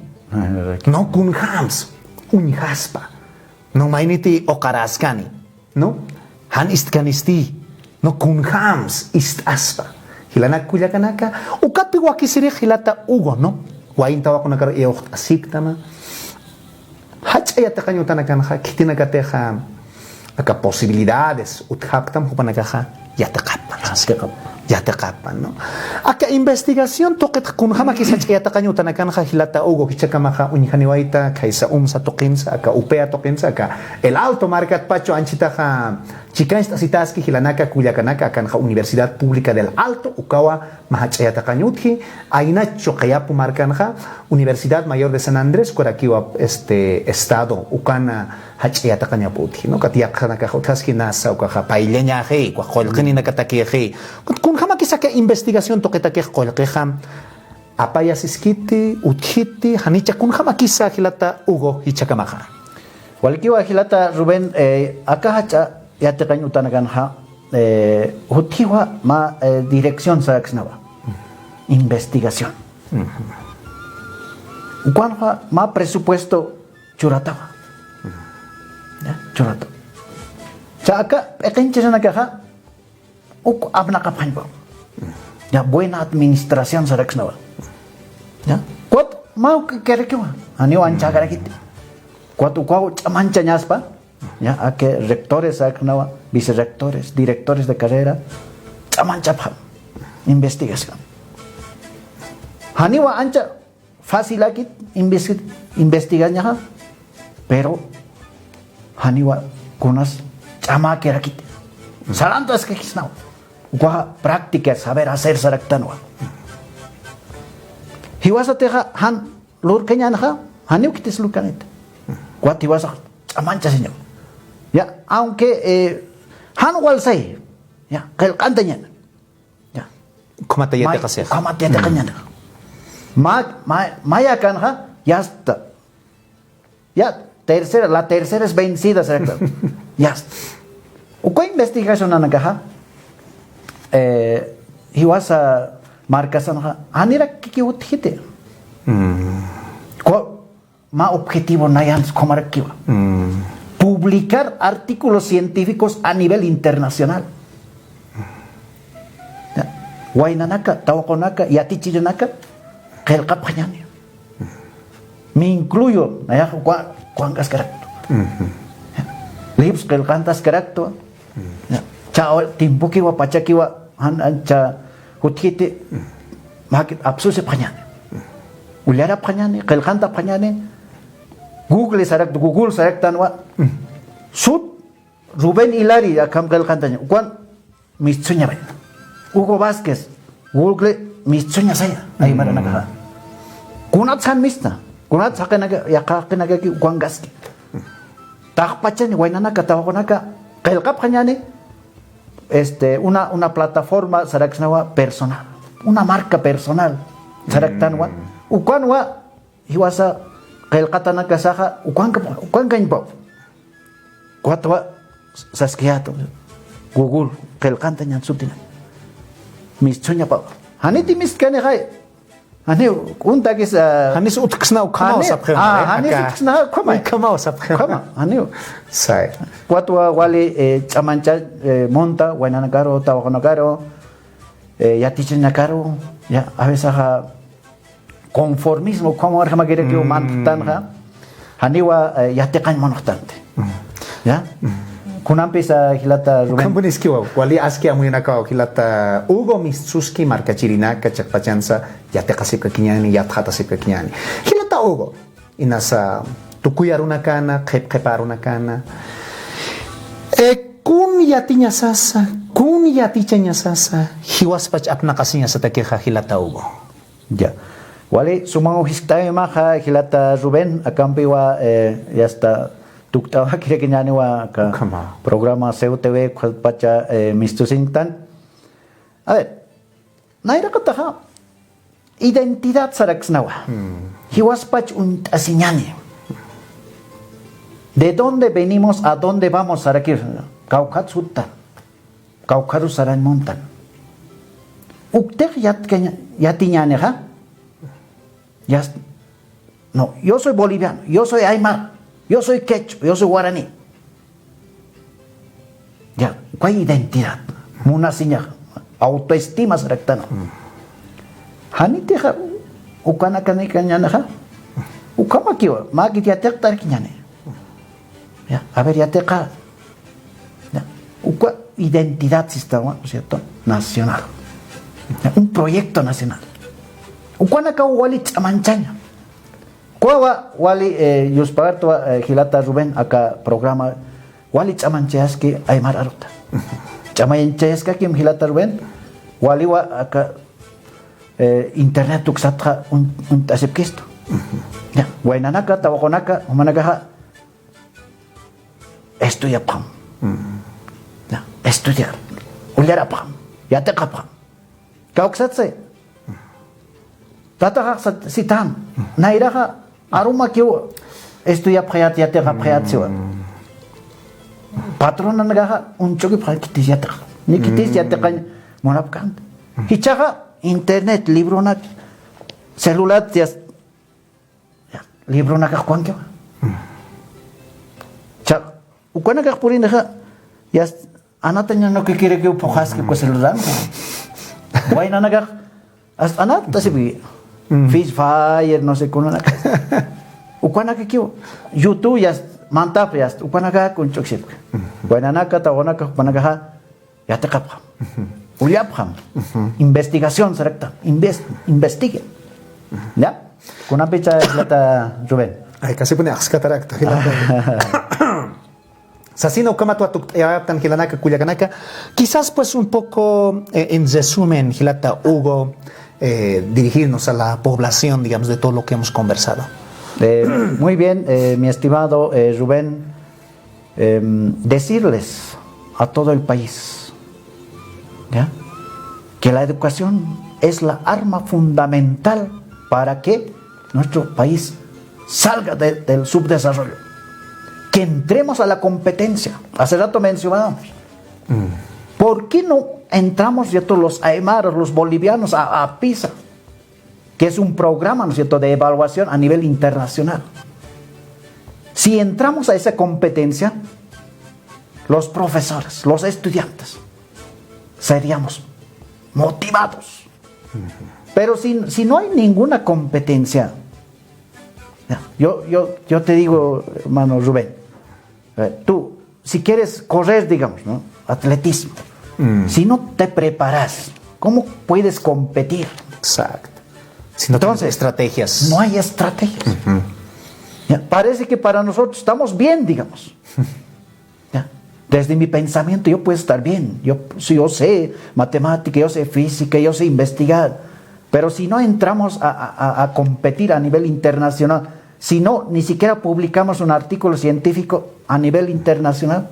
No kunjams, uñjaspa. No mayniti uqaraskani. No, jan istkanisti, no kunjams ist'aspa. Jilanak kullakanaka, ukatpi wakisirix jilata Hugo, no. Wayn tawaqunakar iwxt'asiktama. Jach'a yatiqañ utanakanxa, khitinakatixa, aka posibilidades utjapktam jupanakaxa, yatiqappan. Yatiqappan, ¿no? Aka investigación tuqit kunjamakis jach'a yatiqañ utanakanxa jilata Hugo, jichhakamaxa uñjaniwayta, khaysa UMSA tuqinsa, aka UPEA tuqinsa, aka El Alto markatpachu anchitaxa chikañcht'asitaski jilanaka kullakanaka, akanxa Universidad Pública del Alto, ukawa mä jach'a yatiqañ utji, aynachu Qayapu markanxa, Universidad Mayor de San Andrés, ukarakiwa, este, estado, ukan jach'a yatiqañap utji, ¿no? Ukat yaqhanakax utjaski NASA, ukaxa payllañaxi, ukax qullqininakatakixi. Ukat kunjamakisa aka investigación tuqitakix qullqixa apayasiskiti, utjiti, janicha kunjamakisa jilata Hugo jichhakamaxa. Walkiwa jilata Rubén, eh, aka jach'a yatiqañ utanakanxa, eh, utjiwa mä, eh, dirección saraksnawa. Investigación. Ukanxa mä presupuesto churatawa. Ya, churatawa. Cha aka p'iqinchirinakaxa, uk apnaqapxañpa. Ya, buena administración saraksnawa. Ya, ukat mä uk'ikarakiwa. Janiw anchhakarakiti. Ukat ukaw ch'amanchañaspa. Ya, aka rectores saraksnawa, vicerrectores, directores de carrera. Ch'amanchapxam. Investigación. Janiwa ancha facilakit investi-, investigañaxa, pero janiwa kunas ch'amakirakit. Sarantaskakisnaw. Ukaxa práctica, saber hacer saraktanwa. Jiwasatixa jan lurkañänxa, janiw khitis lurkanit. Ukat jiwasax ch'amanchasiñaw. Ya, aunque, eh, jan walsay, ya, qillqantañäni. Ya. Ukhamat yatiqasix. Ukhamat yatiqañäni. Mä, mä, mä yaqhanxa, ya está. Ya, tercera, la tercera es vencida, sarakta. Ya está. Uka investigacionanakaxa, eh, jiwasa markasanxa, janirakikiw utjiti. Ku-, mä objetivo nayan ukhamarakiwa. Publicar artículos científicos a nivel internacional. Ya. Waynanaka, tawaqunaka, yatichirinaka, qillqapxañäni. Me incluyo, nayax uka, ukankaskaraktu. Ya. Lips qillqantaskaraktu. Ya. Cha, tiempokiwa, pachakiwa, jan, ancha, utjiti, mä apsusipxañäni. Ullarapxañäni, qillqantapxañäni, Google saraktu, Google saraktanwa, sut, Rubén Hilary, akham qillqantaña, ukan mistsuña, Hugo Vázquez, Google mistsuña saya, aymaranakaxa. Kunats jan mista, kunats jaqinaka, yaqha jaqinakaki ukankaski. Taqpachani, waynanaka, tawaqunaka, qillqapxañäni, este, una, una plataforma saraksnawa personal, una marca personal saraktanwa, ukanwa, jiwasa qillqatanakasaxa, ukanka, ukankañpaw. Ukat saskayäta, Google, qillqantañan sutinan. Mistsuñapaw. Janiti mistkanixay, Janiw, kuntakis, ah, janis utjksna ukhamaw sapxi, ah, janis utjksna ukhamaw. Ukhamaw sapxi. Ukhama, janiw. Say. Ukat wali, eh, ch'amancha, eh, munta, waynanakaru, tawaqunakaru, eh, yatichirinakaru, ya, a veces, ah, conformismo, ukhamaw arjamakirakiw mantxtanxa. Janiwa, eh, yatiqañ munxtanti. Ya? Kunampis, ah, jilata Rubén. Ukham puniskiwa, wali aski amuyunakaw, jilata Hugo mistsuski markachirinaka chiqpachansa yatiqasipkakiñäni, yatxatasipkakiñäni. Jilata Hugo, inasa tukuy arunakana, qhip qhip arunakana. Eh, kun yatiñasasa, kun yatichañasasa, jiwaspach apnaqasiñasatakixa jilata Hugo. Ya. Wali, sumaw jiskt'äwimaxa jilata Rubén, akampiwa, eh, yasta tukt'awakirakiñäniwa aka programa C U T V ukhapacha, eh, mistusinktan. A ver, nayraqataxa identidad saraksnawa. Jiwaspach uñt'asiñäni. ¿De dónde venimos, a dónde vamos sarakir? Kawkhat suttan. Kawkharus sarañ muntan. Uktix yatkañ-, yatiñänixa. Ya es-, no, yo soy boliviano, yo soy aymar, yo soy quechua, yo soy guaraní. Ya, uka identidad. Munasiñax, autoestima saraktan. Janitixa, ukanakañänixa. Ukhamakiwa, mäkit yatiqt'arakiñäni. Ya, a ver, yatiqa. Ya, uka identidad sistema, ¿no es cierto? Nacional. Ya, un proyecto nacional. Ukanakaw wali ch'amanchaña. Ukawa wali, eh, yuspagartwa, eh, jilata Rubén aka programa wali ch'amanchayaski aymar aruta. Ch'amanchayaskakim jilata Rubén, waliwa aka, eh, internet uksatxa un-, uñt'asipkistu. Ya, waynanaka, tawaqunaka, jumanakaxa estudiapxam. Ya, estudiar. Ullarapxam. Yatiqapxam. Kawksatsi. Tataxax sat-, sitam. Nayraxa arumakiw estudiapxayät, yatiqapxayät siwa. Patronanakaxa uñch'ukipxam, khitis yatiq. Ni khitis yatiqañ munapkänti. Jichhaxa internet, libronak, celular, ya, libronakax ukwankiwa. Cha, ukanakax purinixa, ya, anataña no que quiere que upuxaski uka celular. Waynanakax, hasta anata sipi. Free Fire, no sé, kunanaka. Ukanakakiw. YouTube, ya, mantap, ya, ukanaka kunch'uksipki. Waynanaka, tawaqunaka, ukanakaxa, yatiqapxam. Ullapxam. Investigación sarakta. Inves-, investiguen. ¿Ya? Kunampicha jilata Rubén. Ay, casi pone axkatarakta, jilata. Sasina ukhamat watukt'ayaptan jilanaka, kullakanaka. Quizás, pues, un poco, eh, en resumen, jilata Hugo, eh, dirigirnos a la población, digamos, de todo lo que hemos conversado. Eh, muy bien, eh, mi estimado, eh, Rubén. Em, decirles a todo el país, ¿ya? Que la educación es la arma fundamental para que nuestro país salga de, del subdesarrollo, que entremos a la competencia. Hace rato mencionábamos, ¿por qué no entramos, ¿cierto?, los aymaras, los bolivianos a, a PISA? Que es un programa, ¿no es cierto?, de evaluación a nivel internacional. Si entramos a esa competencia, los profesores, los estudiantes, seríamos motivados. Pero si, si no hay ninguna competencia, ya, yo, yo, yo te digo, hermano Rubén, eh, tú, si quieres correr, digamos, ¿no? Atletismo. Si no te preparas, ¿cómo puedes competir? Exacto. Si no tienes estrategias. Entonces, no hay estrategias. Ya, parece que para nosotros estamos bien, digamos. Ya. Desde mi pensamiento yo puedo estar bien. Yo, si yo sé matemática, yo sé física, yo sé investigar. Pero si no entramos a, a, a, a competir a nivel internacional, si no, ni siquiera publicamos un artículo científico a nivel internacional,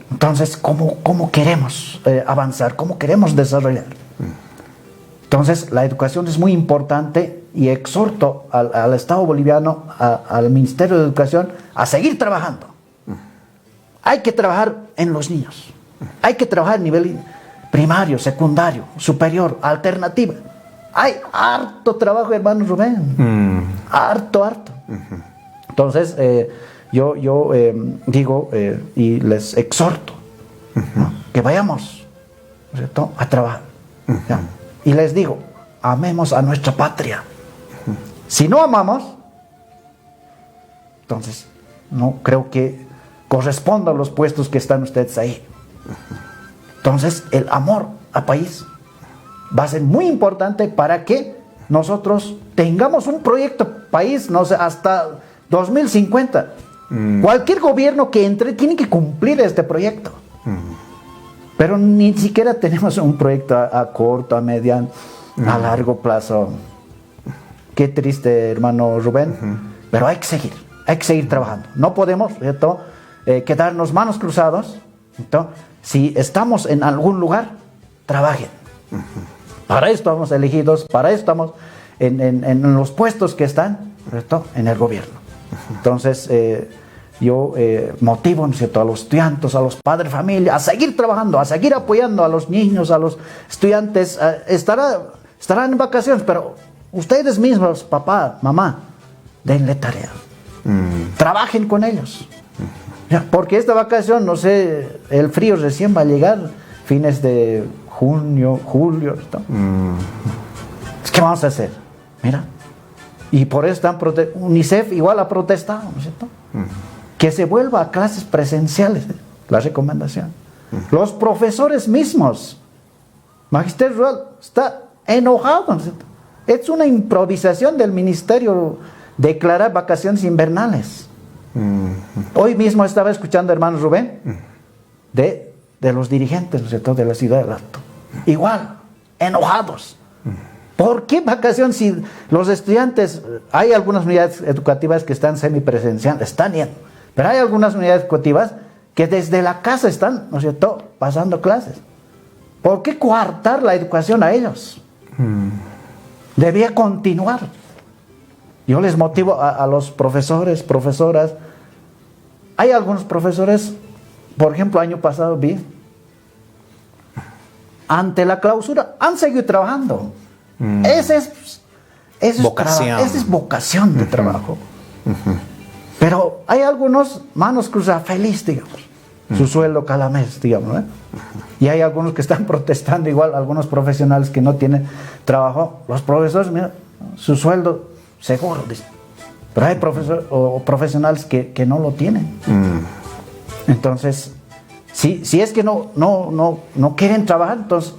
entonces, ¿cómo, cómo queremos, eh, avanzar? ¿Cómo queremos desarrollar? Entonces, la educación es muy importante y exhorto al, al Estado boliviano, a, al Ministerio de Educación, a seguir trabajando. Hay que trabajar en los niños. Hay que trabajar a nivel primario, secundario, superior, alternativa. Hay harto trabajo, hermano Rubén. Harto, harto. Entonces, eh, yo, yo, eh, digo, eh, y les exhorto, ¿no?, que vayamos, ¿cierto?, a trabajar. ¿Ya? Y les digo, amemos a nuestra patria. Si no amamos, entonces, no creo que corresponda a los puestos que están ustedes ahí. Entonces, el amor a país va a ser muy importante para que nosotros tengamos un proyecto país, no sé, hasta dos mil cincuenta. Mm. Cualquier gobierno que entre tiene que cumplir este proyecto. Mm. Pero ni siquiera tenemos un proyecto a, a corto, a mediano, a largo plazo. Qué triste, hermano Rubén, pero hay que seguir, hay que seguir trabajando. No podemos, ¿cierto? Eh, quedarnos manos cruzados, ¿cierto? Si estamos en algún lugar, trabajen. Para eso estamos elegidos, para eso estamos en, en, en los puestos que están, ¿cierto? En el gobierno. Entonces, eh, yo eh, motivo, ¿no es cierto?, a los estudiantes, a los padres de familia, a seguir trabajando, a seguir apoyando a los niños, a los estudiantes. Eh, estará, estarán en vacaciones, pero ustedes mismos, papá, mamá, denle tarea. Mm. Trabajen con ellos. Ya, porque esta vacación, no sé, el frío recién va a llegar, fines de junio, julio, ¿no? Mm. ¿Qué vamos a hacer? Mira. Y por eso están prote- UNICEF igual ha protestado, ¿no es cierto? Mm. Que se vuelva a clases presenciales, ¿eh? La recomendación. Mm. Los profesores mismos. Magister Rural está enojado, ¿no es cierto? Es una improvisación del ministerio declarar vacaciones invernales. Mm. Hoy mismo estaba escuchando, hermano Rubén, mm, de, de los dirigentes, ¿no es cierto?, de la ciudad del Alto. Igual, enojados. Mm. ¿Por qué vacaciones si los estudiantes, hay algunas unidades educativas que están semipresenciales, están yendo, pero hay algunas unidades educativas que desde la casa están, ¿no es cierto?, pasando clases. ¿Por qué coartar la educación a ellos? Mm. Debía continuar. Yo les motivo a, a los profesores, profesoras. Hay algunos profesores, por ejemplo, año pasado vi, ante la clausura, han seguido trabajando. Mm. Ese es, ese es traba- Vocación. Ese es vocación de trabajo. Ujú. Pero hay algunos manos cruzadas, feliz, digamos. Su sueldo cada mes, digamos, ¿no? Y hay algunos que están protestando igual, algunos profesionales que no tienen trabajo. Los profesores, mira, su sueldo seguro, dice. Pero hay profesor, o, o profesionales que, que no lo tienen. Mm. Entonces, si, si es que no, no, no, no quieren trabajar, entonces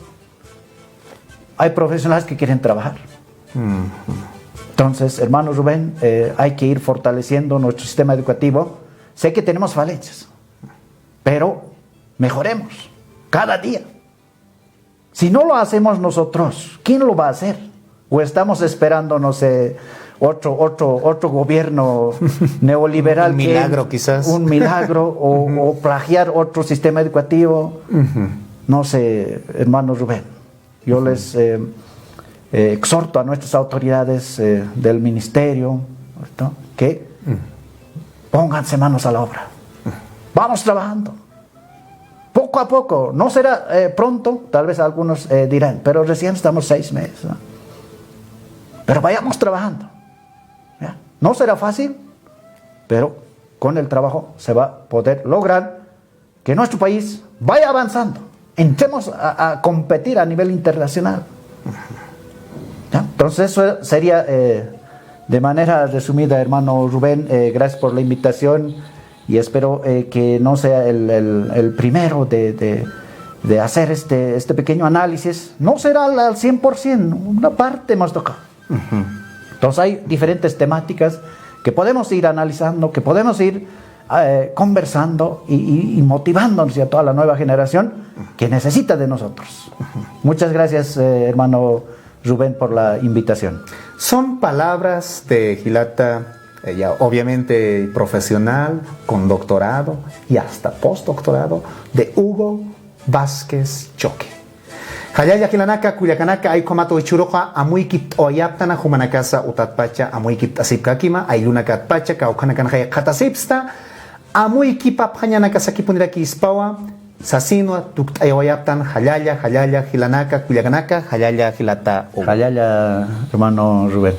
hay profesionales que quieren trabajar. Mm. Entonces, hermano Rubén, eh, hay que ir fortaleciendo nuestro sistema educativo. Sé que tenemos falencias, pero mejoremos cada día. Si no lo hacemos nosotros, ¿quién lo va a hacer? ¿O estamos esperando, no sé, otro, otro, otro gobierno neoliberal? Un que milagro, quizás. Un milagro o, ujú, o plagiar otro sistema educativo. Ujú. No sé, hermano Rubén. Yo, ujú, les eh, eh, exhorto a nuestras autoridades eh, del ministerio, ¿no?, que, ujú, pónganse manos a la obra. Ujú. Vamos trabajando. Poco a poco, no será eh, pronto, tal vez algunos eh, dirán, pero recién estamos seis meses, ¿no? Pero vayamos trabajando, ¿ya? No será fácil, pero con el trabajo se va a poder lograr que nuestro país vaya avanzando, entremos a, a competir a nivel internacional. ¿Ya? Entonces, eso sería eh, de manera resumida, hermano Rubén, eh, gracias por la invitación y espero eh, que no sea el, el- el primero de, de- de hacer este, este pequeño análisis. No será al, al cien por cien, una parte hemos tocado. Ujú. Entonces, hay diferentes temáticas que podemos ir analizando, que podemos ir eh, conversando y, y- y motivando, ¿no es cierto?, a la nueva generación que necesita de nosotros. Muchas gracias, eh, hermano Rubén, por la invitación. Son palabras de jilata, eh, ya obviamente profesional, con doctorado y hasta postdoctorado, de Hugo Vázquez Choque. Jallalla jilanaka, kullakanaka, ay ukhamat jichhüruxa amuyki t'awayaptana, jumanakasa utatpacha amuyki t'asipkäkima, ayllunakatpacha kawkhanakanxa jikxatasipxsta, amuyki papa ñanakasakipunirakïspawa, sasinwa tukt'ayawayaptan. Jallalla, jallalla jilanaka, kullakanaka, jallalla jilata Hugo. Jallalla, hermano Rubén.